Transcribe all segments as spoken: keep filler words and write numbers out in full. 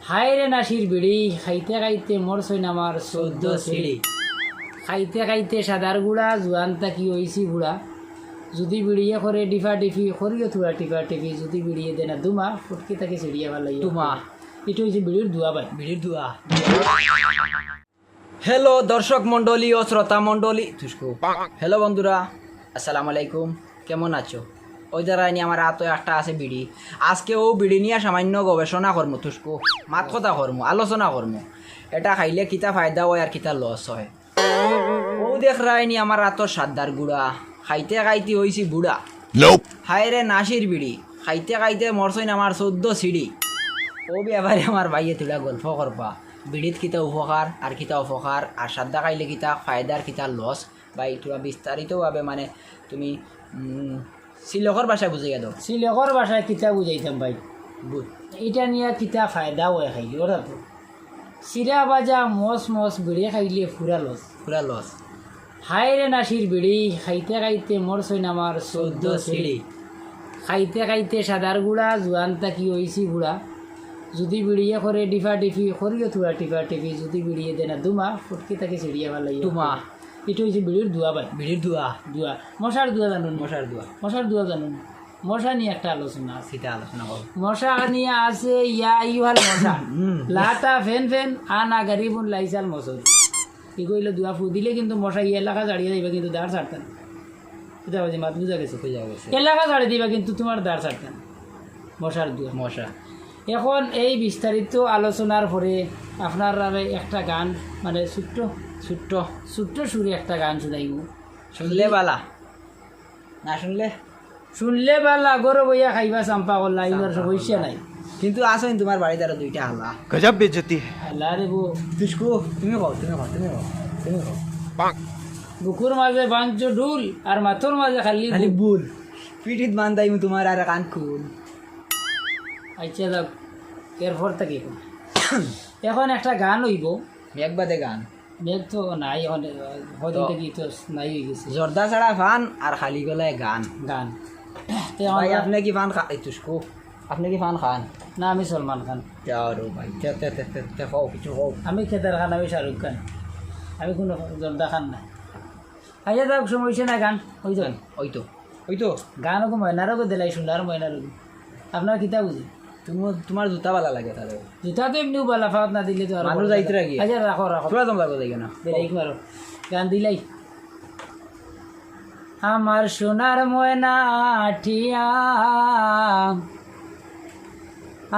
হায় রে নাশির বিড়ি, খাইতে খাইতে মরছইন আমার চৌদ্দ সিঁড়ি। খাইতে খাইতে সাদার গুড়া, জুয়ান থাকি অইছি বুড়া। যদি বিড়িয়ে করে ডিফা ডিফি, করিও থুড়া টিফা টিফি। যদি বিড়িয়ে দেয় না দুমা, ফুটকি থাকি ছিড়িয়া ফালাইও। দুমা। ইটা অইছে বিড়ির ধুয়া ভাই। বিড়ির ধুয়া। হ্যালো দর্শক মণ্ডলী ও শ্রোতা মণ্ডলী, তুসকু। হ্যালো বন্ধুরা, আসসালামু আলাইকুম, কেমন আছো? ওই যারা এনি আমার আতো একটা আছে বিড়ি। আজকে ও বিড়ি নিয়া সামান্য গবেষণা করমু, তুসকু। মাত কথা করমু, আলোচনা করমু। এটা খাইলে কিতা ফায়দা হয় আর কিতা লস হয়। ও দেখরায়নি আমার আতো সাদার গুড়া, খাইতে খাইতে অইছি বুড়া। হায় রে নাশির বিড়ি, খাইতে খাইতে মরছইন আমার চৌদ্দ সিঁড়ি। ও ব্যাপারে আমার ভাইয়ে থুড়া গল্প করবা। বিড়িত কিতা উপকার আর কিতা অপকার, আর সাদা খাইলে কিতা ফায়দা আর কিতা লস, ভাই থুড়া বিস্তারিতভাবে মানে তুমি, উম, সিলকর ভাষায় বুঝাইয়া দাও। সিলকর ভাষায় কিতা বুঝাইতাম ভাই? বুঝ। ইটা নিয়া কিতা ফায়দা হয় খাইলে, ওরা তো। সিরা বাজা মস মস বিড়ি খাইলে ফুরা লস। ফুরা লস। হায় রে নাশির বিড়ি, খাইতে খাইতে মরছইন আমার চৌদ্দ সিঁড়ি। খাইতে খাইতে সাদার গুড়া, জুয়ান থাকি অইছি বুড়া। যদি বিড়িয়ে করে ডিফা ডিফি, করিও থুড়া টিফা টিফি। যদি বিড়িয়ে দেয় না দুমা, ফুটকি থাকি ছিড়িয়া ফালাইও। দুমা। ইটা অইছে বিড়ির ধুয়া ভাই। বিড়ির ধুয়া। ধুয়া। মশার ধুয়া জানো নি? মশার ধুয়া। মশার ধুয়া জানো নি? মশা নিয়া একটা আলোচনা আছে। কিতা আলোচনা করো? মশা নিয়া আছে ইয়া আইয়ুহাল মশা। হুম। লাতা ফেন ফেন, আনা গারিবুন লাইসাল মসুর। ইগু অইলো ধুয়া ফু দিলে কিন্তু মশা ই এলাকা ছাড়িয়া যাইবা, কিন্তু দাঁড় ছাড়তা না। বুঝা গেছে, মাত বুঝা গেছে? বুঝা গেছে। এলাকা ছাড়ি দিবা, কিন্তু তুমার দাঁড় ছাড়তা না। মশার ধুয়া। মশা। এখন এই বিস্তারিত আলোচনার পরে আপনারারে একটা গান, মানে ছোট্ট, ছোট্ট। ছোট্ট সুরে একটা গান শুনাইমু। শুনলে বালা, না শুনলে? শুনলে বালা, ঘরো বইয়া খাইবা চাম্পা কলা, ইবার সমস্যা নাই। কিন্তু আছইন তুমার বাড়িত আরো দুইটা হালা। गजब बेइज्जती है। হালা রে বো। তুসকু, তুমি কও, তুমি কও, তুমি কও, তুমি কও। বুকুর মাঝে বাঞ্চ ঢুল, আর মাথর মাঝে খালি খালি বুল। বুল। পিঠিত বান্ধাইমু তুমার আর কান খুল। আচ্ছা, যাক, এরপর থাকি এখন। এখন একটা গান অইবো। মেঘ বাদে গান। মেঘ তো নাই, এখন কদিন তো থাকি তো নাই অই গেছে। জর্দা ছাড়া পান আর খালি গলায় গান। গান। তে ভাই, আমরা আপনে কি পান খা-, এই তুসকু, আপনে কি পান খান? না, আমি সলমান খান। যাও রে ভাই, তে, তে, তে, তে, তে, কও, কিছু কও। আমি কেদার খান, আমি শাহরুখ খান। আমি কোনো জর্দা খান না। আচ্ছা, যাক, সমস্যা নাই, গান অই যাক। গান, অই তো, অই তো। গান ওগো ময়নার ওগো দিলাই, সোনার ময়নার ওগো। আপনার কিতা বুঝি? তুমি, তুমার জুতা বালা লাগে তারে। জুতা তো এমনিও বালা, ফাওত না দিলে তো আর মানুষ ভালা যাইতে লাগে। রাখি। আচ্ছা, রাখো, রাখো। পুরা দম লাগো যাইগে না। ব্রেক মারো। গান দিলাই। আমার সোনার ময়না টিয়া,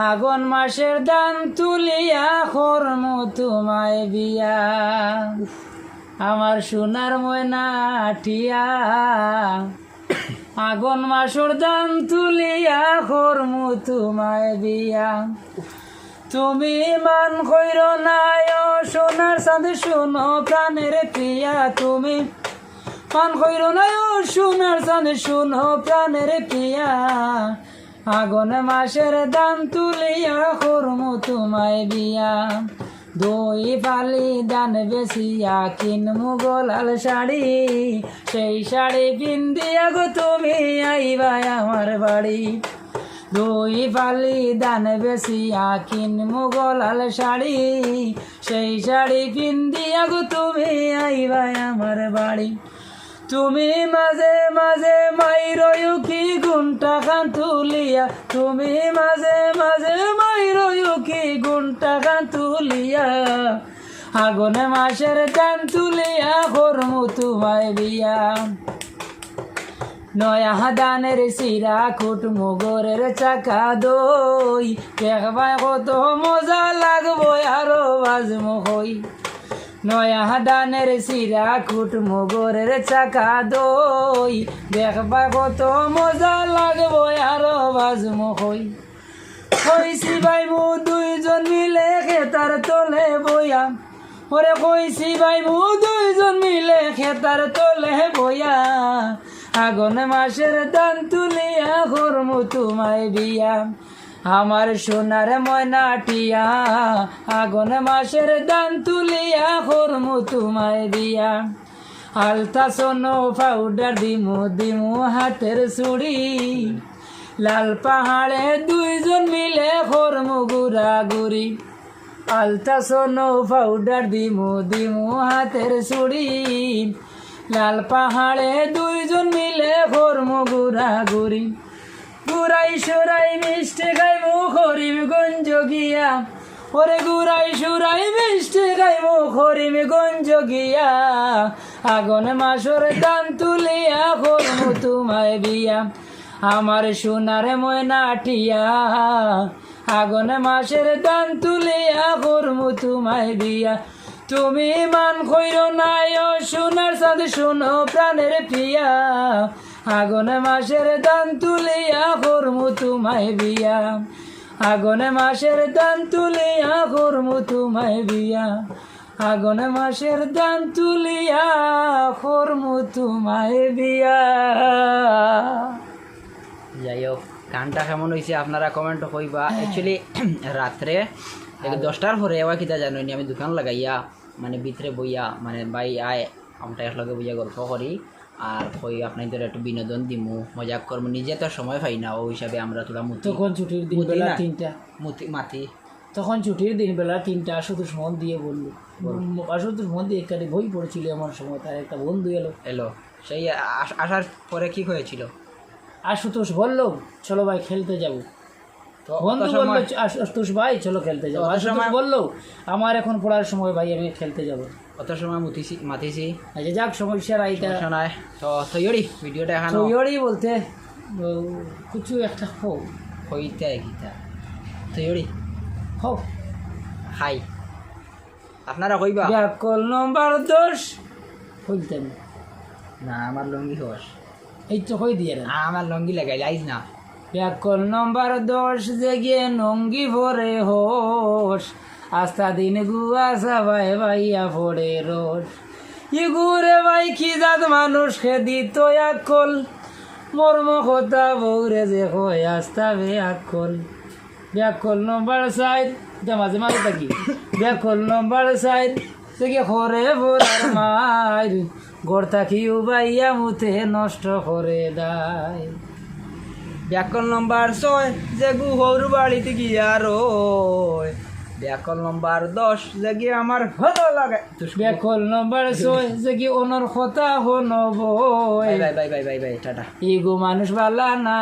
আগন মাসের ধান তুলিয়া করমু তুমায় বিয়া। আমার সোনার ময়না টিয়া, আগন মাসর ধান তুলিয়া করমু তুমায় বিয়া। তুমি মান কইরো না ও সোনার চাঁদ, শুনো প্রাণের প্রিয়া। তুমি মান কইরো না ও সোনার চাঁদ, শুনো প্রাণের প্রিয়া। আগন মাসের ধান তুলিয়া করমু তুমায় বিয়া। দুই ফালি ধান বেচিয়া কিনমু গো লাল শাড়ি, সেই শাড়ি পিন্দিয়া গো তুমি আইবায় আমার বাড়ি। দুই ফালি ধান বেচিয়া কিনমু গো লাল শাড়ি, সেই শাড়ি পিন্দিয়া গো তুমি আইবায় আমার বাড়ি। তুমি মাঝে মাঝে মাইরো উকি গুনটা খান তুলিয়া, তুমি মাঝে মাঝে মাইরো উকি গুনটা খান তুলিয়া, আগন মাসের ধান তুলিয়া করমু তুমায় বিয়া। নয়া ধানের চিরা কুটমু গুড়ের চাকা দই, দেখবায় কত মজা লাগবো আরো বাজমু কই। নয়া ধানের চিরা কুটমু গুড়ের চাকা দই, দেখবায় কত মজা লাগবো আরো বাজমু কই। কইছি বাইমু দুইজন মিলে খেতার তলে বইয়া, ওরে কইছি বাইমু দুইজন মিলে খেতার তলে বইয়া, আগন মাসের ধান তুলিয়া করমু তুমায় বিয়া। আমার সোনার ময়না টিয়া, আগন মাসের ধান তুলিয়া করমু তুমায় বিয়া। আলতা সোনো পাউডার দিমু, দিমু হাতের চুড়ি। লাল পাহাড়ে দুইজন মিলে করমু ঘুরাঘুরি। আলতা সোনো পাউডার দিমু, দিমু হাতের চুড়ি। লাল পাহাড়ে দুইজন মিলে করমু ঘুরাঘুরি। ঘুরাই সুরাই মিষ্টি খাইমু করিমগঞ্জ গিয়া। ওরে ঘুরাই সুরাই মিষ্টি খাইমু করিমগঞ্জ গিয়া। আগন মাসর ধান তুলিয়া করমু তুমায় বিয়া। আমার সোনার ময়না টিয়া। আগন মাসর ধান তুলিয়া করমু তুমায় বিয়া। তুমি মান কইরো না ও সোনার চাঁদ, শোনো প্রাণের পিয়া। আগন মাসর ধান তুলিয়া করমু তুমায় বিয়া। আগন মাসর ধান তুলিয়া করমু তুমায় বিয়া। আগন মাসর ধান তুলিয়া করমু তুমায় বিয়া। যাই হোক, গানটা কেমন হইছে আপনারা comment কইবা। Actually, রাত্রে এক দশটার পরে এবার কিতা জানো নি, আমি দোকান লাগাইয়া, মানে, ভিতরে বইয়া, মানে, ভাই আয়, আমরা একলগে বইয়া গল্প করি, আর কই আপনাইন্তরে একটু বিনোদন দিমু, মজাক করমু। নিজে তো সময় পাই না, ওই হিসাবে আমরা থুড়া মুতি, তখন ছুটির দিন মুতি বেলা না, তিনটা। মুতি, মাতি। তখন ছুটির দিন বেলা তিনটা, আশুতোষ মোহন দিয়া বলল। বল। উম, আশুতোষ মোহন দিয়া এখানে বই পড়ছিল এমন সময়, তার একটা বন্ধু এলো। এলো। সেই আস-, আসার পরে কি হয়েছিল? আশুতোষ বলল, "চলো ভাই, খেলতে যাবো।" তো অত বন্ধু বলল, সময় "আশ-, আশুতোষ ভাই, চলো খেলতে যাবো।" অত আশুতোষ সময় বলল, "আমার এখন পড়ার সময় ভাই, আমি খেলতে যাবো।" অত সময় মুতিছি, মাতিছি। আচ্ছা, যাক, সমস্যা নাই, এটা সমস্যা নাই। তো তৈরি ভিডিওটা এখানো। তৈরি বলতে, ও, কিছু একটা হোক। হইতে কিতা? তৈরি। হোক। হাই। আপনারা কইবা? ব্যাকল নম্বর দশ। খুলতাম। না, আমার লুঙ্গি হস। এই তো কই দিয়ে না। আমার লুঙ্গি লাগাই যাইস না। ব্যাকল নম্বর দশ, যে গিয়ে নঙ্গি ভরে হোস। আস্তা দিন গুয়া সাবায় বাইয়া পড়ে রোস। ইগুরে ভাই কি জাত মানুষ খে দিত আকল। মর্ম কথা বউরে যে কয় আস্তা বে আকল। ব্যাকল নম্বর চাইর, এটা মাঝে মাঝে থাকি। ব্যাকল নম্বর চাইর, সে কি করে ভরার মাইর। ঘর থাকি উবাইয়া মুতে নষ্ট করে দেয়। ব্যাকল নম্বর ছয়, যে গু হৌর বাড়িতে গিয়া রয়। ব্যাকল নম্বর দশ, যে গিয়ে আমার ভালো লাগে। ব্যাকল নম্বর ছয়, যে কি অনর কথা হনবয়। Bye, bye, bye, bye, bye, bye, tata. ইগু মানুষ বালা না।